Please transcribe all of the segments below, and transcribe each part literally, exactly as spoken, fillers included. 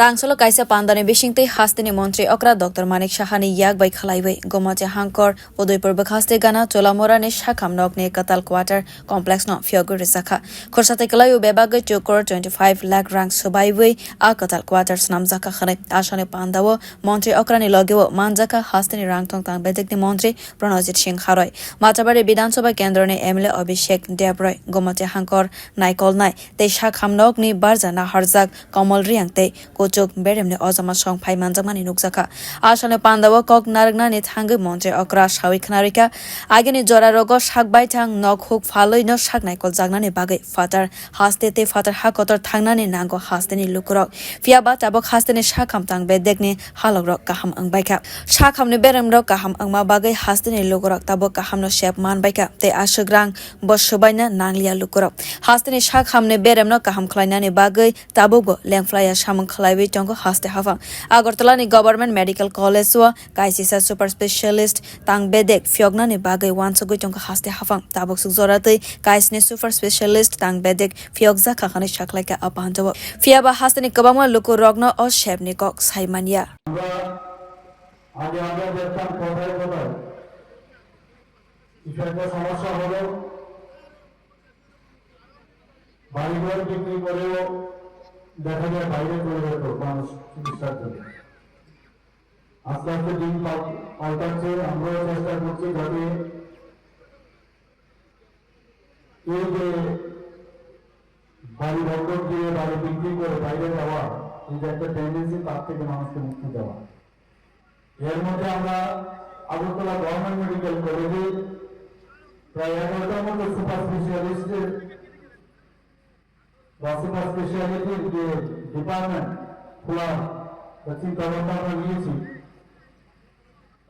Tangsolo kaisa pandani bisingtwi hasteni montri okra Doctor Manik Sahani yak bai khlaiwi Gomati Hangkor, Udaipur bwkhaste gana Cholamorani sakham nokni kwtal quarter complex no phiyogwi rwjakha. Khorsa tei kwlaio bebagwi two crore twenty five lakh rang swbaiwi a kwtal quarter swnamjakha hwnwi asani pandao montri okrani logeo manjakha hasteni rangthong tang bedekni montri Pranojit Singh Haroi, Matabari Bidhan Sabha Kendroni M L A Abhishek Deb Roy, Gomati Hangkor naikolnai tei sakham nokni barja naharjak Kamal Riang tei kuchuk beremni ojama song phai manjakmani nukjakha. Asano pandao kok narwknani thangwi montri okra sawi khwnarikha, agini jorarogo sak baithang nok huk phalwi no sak naikoljaknani bagwi phatar haste tei phatar ha kotor thangnani nango hasteni lukurok. Phiya ba tabok hasteni sakham tang bedekni halokrok kaham wngbaikha. Sakhamni beremrok kaham wngma bagwi hasteni lukurok tabok kahamno sep manbaikha tei aswk rang bo swbaina nangliya lukurok. Hasteni sakhamni beremno kaham khlainani bagwi tabukbo lengphlaiya samung khlaiwi tongo haste haphang. Agartalani Government Medical College o kaisisa super specialist tang bedek phiyoknani bagwi wansugwi tongo haste haphang. Tabuk suk joratwi kaisni super specialist tang bedek phiyokjakha hwnwi sakhlaikha a pandao. Phiya ba hasteni kwbangma lukurokno o sepni kok sai manya. আমরা আগে আমরা দেখতাম কথায় কথায় কিছু একটা সমস্যা হলো, বাড়িঘর বিক্রি করেও দেখা যায় বাইরে চলে যেত মানুষ চিকিৎসার জন্য। আস্তে আস্তে দিন পাল-, পাল্টাচ্ছে, আমরাও চেষ্টা করছি যাতে এই যে বাড়ি বন্ধক দিয়ে বাড়ি বিক্রি করে বাইরে যাওয়া, এই যে একটা টেন্ডেন্সি, তার থেকে মানুষকে মুক্তি দেওয়া। এর মধ্যে আমরা আগরতলা গভর্নমেন্ট মেডিকেল কলেজে প্রায় এগারোটার মতো সুপার স্পেশালিস্টের বা সুপার স্পেশালিটির যে ডিপার্টমেন্ট খোলার বা চিন্তা ভাবনা আমরা নিয়েছি।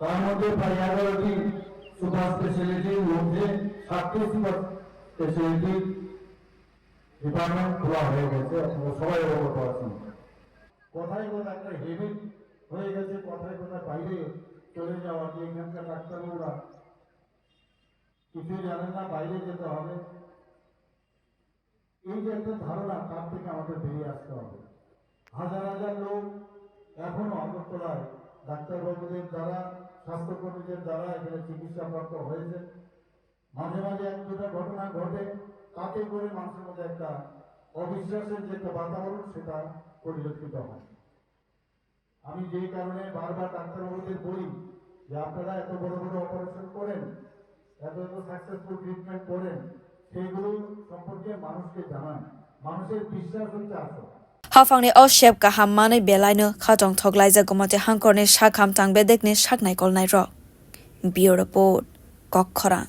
তার মধ্যে প্রায় এগারোটি সুপার স্পেশালিটির মধ্যে সাতটি সুপার স্পেশালিটি ডিপার্টমেন্ট খোলা হয়ে গেছে, আপনারা সবাই অবগত আছেন। কথায় কথায় একটা হ্যাবিট হয়ে গেছে, কথায় কথায় বাইরে চলে যাওয়া, যে এখানকার ডাক্তারবাবুরা কিছুই জানেন না, বাইরে যেতে হবে। এই যে একটা ধারণা, তার থেকে আমাদের বেরিয়ে আসতে হবে। হাজার হাজার লোক এখনো আগরতলায় ডাক্তারবাবুদের দ্বারা, স্বাস্থ্যকর্মীদের দ্বারা এখানে চিকিৎসাপ্রাপ্ত হয়েছে। মাঝে মাঝে এক দুটা ঘটনা ঘটে, তাতে করে মানুষের মধ্যে একটা অবিশ্বাসের যে একটা বাতাবরণ, সেটা পরিলক্ষিত হয়। আমি যেই কারণে বারবার ডাক্তারবাবুদের বলি যে আপনারা এত বড় বড় অপারেশন করেন, এত এত সাকসেসফুল ট্রিটমেন্ট করেন, সেইগুলো সম্পর্কে মানুষকে জানান। মানুষের বিশ্বাস হচ্ছে আসল। Haphangni o sep kaham manwi belaino khatong thok laijak Gomati Hangkorni sakham tang bedekni sak naikolnairok. Bureau Report, Kokkhorang.